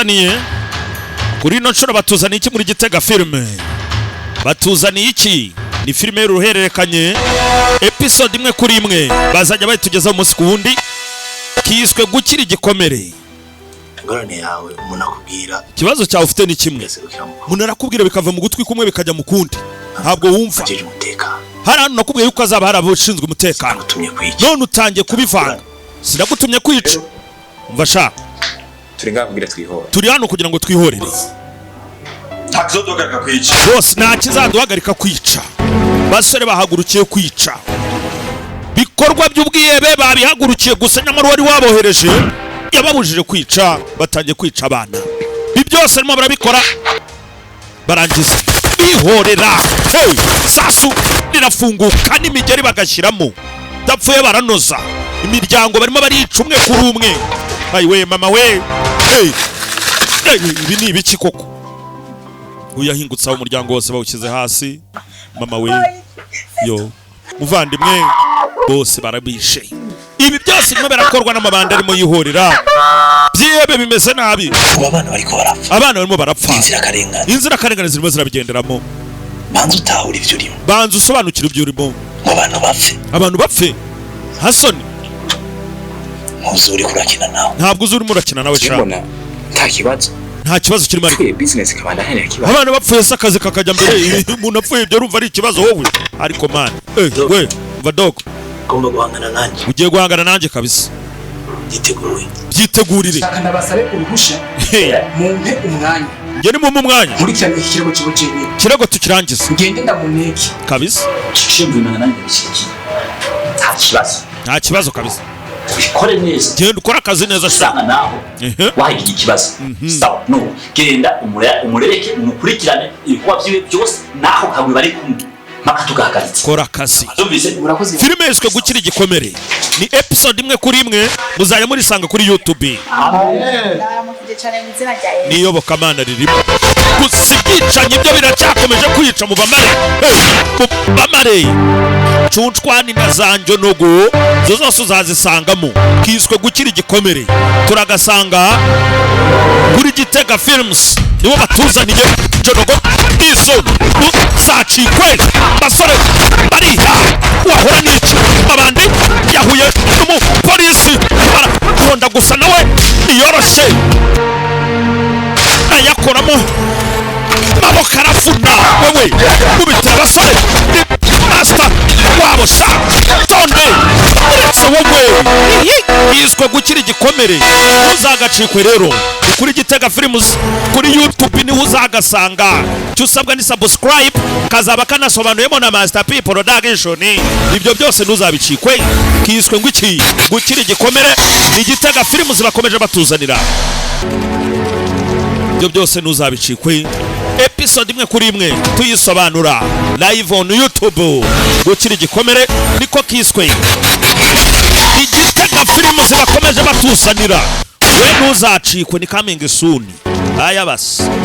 Batuzaniye kuri ino nshuro, batuzaniye iki muri Gitega Filime? Batuzaniye iki? Ni filime y'uruhererekanye, episode imwe kuri imwe, bazajya bayitugezaho umunsi ku wundi. Kiswe Gukira Igikomere. Ingorane yawe, umuntu akubwira Ikibazo cyawe ufite ni kimwe. bigaserukira mu Umuntu arakubwira bikava mu gutwi kumwe bikajya mu kundi, ntabwo wumva. Ajeje umutekano. Hari ahantu nakubwiye yuko hazaba hari abashinzwe umutekano. Agutumye kwica. None utangiye kubivanga. Sinagutumye kwica. Umva sha. Turi ngaha kugira twihore. Turi hano kugira ngo twihorere. Nta kizoduhagarika kwica. Bose, nta kizaduhagarika kwica. Basore bahagurukiye kwica, bikorwa by'ubwihebe babihagurukiye gusa, nyamara uwari wabohereje yababujije kwica. Batangiye kwica abana. Ibi byose barimo barabikora, barangiza bihorera. Hey, sasu rirafunguka n'imigeri bagashyiramo, dapfuye baranoza imiryango. Barimo barica umwe kuri umwe. Ayi we, mama we! Hey, hey, ibi ni ibiki koko? Uyahingutse aho umuryango wose bawushyize hasi. Mama we, yo muvandimwe, bose barabishe. Ibi byose birimo birakorwa n'amabanda arimo yihorera. Byihebe bimeze nabi. Ubu abana bariko barapfa. Abana barimo barapfa. Inzirakarengane. Inzirakarengane zirimo zirabigenderamo. Banza utahura ivyo urimo. Banza usobanukire ibyo urimo. Ngo abantu bapfe? Abantu bapfe hasoni? Ntuzi uriko urakina nawe. Ntabwo uzi urimo urakina nawe sha. Mbona nta kibazo. Nta kibazo kirimo ariko. Pfuye, business ikabanda nta kibazo. Abana bapfuye se, akazi kakajya mbere? Umuntu apfuye, ibyo urumva ari ikibazo wowe? Ariko man, eh, we umva dogo. Ugomba guhangana nanjye. Ugiye guhangana nanjye kabisa. Byiteguye. Byitegurire. Shaka ndabasabe uruhusha. Hey. Mumpe umwanya. Njye ni mumpe umwanya. Nkurikirane iki kirego kibo jenyine. Kirego tukirangize. Ngende ndamuneke. Kabisa. Cyumva nanjye ndabishyigikiye, nta kibazo. Nta kibazo kabisa. Ubikore neza. Genda ukore akazi neza sha. Usanga naho wahagira ikibazo, sawa no genda umurereke, umukurikirane ibikorwa byiwe byose naho kagwe bari kumwe mpaka tugahagaritse. Kora akazi. Byumvise? Urakoze. Filime yiswe Gukira Igikomere, ni episode imwe kuri imwe, muzajya murisanga kuri YouTube. Ndaramukije cyane mu izina rya Yesu. N'iyobokamana ririmo gusa. Ibyicanyi byo biracyakomeje kwica mu bamare. Hey, mu bamare cuncwani na za njonogo, zo zose uzazisangamo. Kiswe Gukira Igikomere, turagasanga kuri Gitega Films, nibo batuzaniye njonogo n'izo zacikwe. Basore bariha, wahora n'iki? Abandi yahuye n'umupolisi barahonda, gusa nawe niyoroshye, ayakoramo maboko aravuna. Wewe kubitira abasore ni master wabo sha, tonde uretse wowe. Yiswe Gukira Igikomere, ntuzagacikwe. Rero ni kuri Gitega Films kuri YouTube, niho uzagasanga. Icyo usabwa ni subscribe, kazaba kanasobanuyemo na Master P Production. Ibyo byose ntuzabicikwe. Kiswe ngo iki? Gukira Igikomere. Ni Gitega Films bakomeje batuzanira ibyo byose, ntuzabicikwe. Episode imwe kuri imwe tuyisobanura live on YouTube. Gukira Igikomere niko kiswe. Igitega Films bakomeje batuzanira, we ntuzacikwe. Ni coming soon. Aya basi.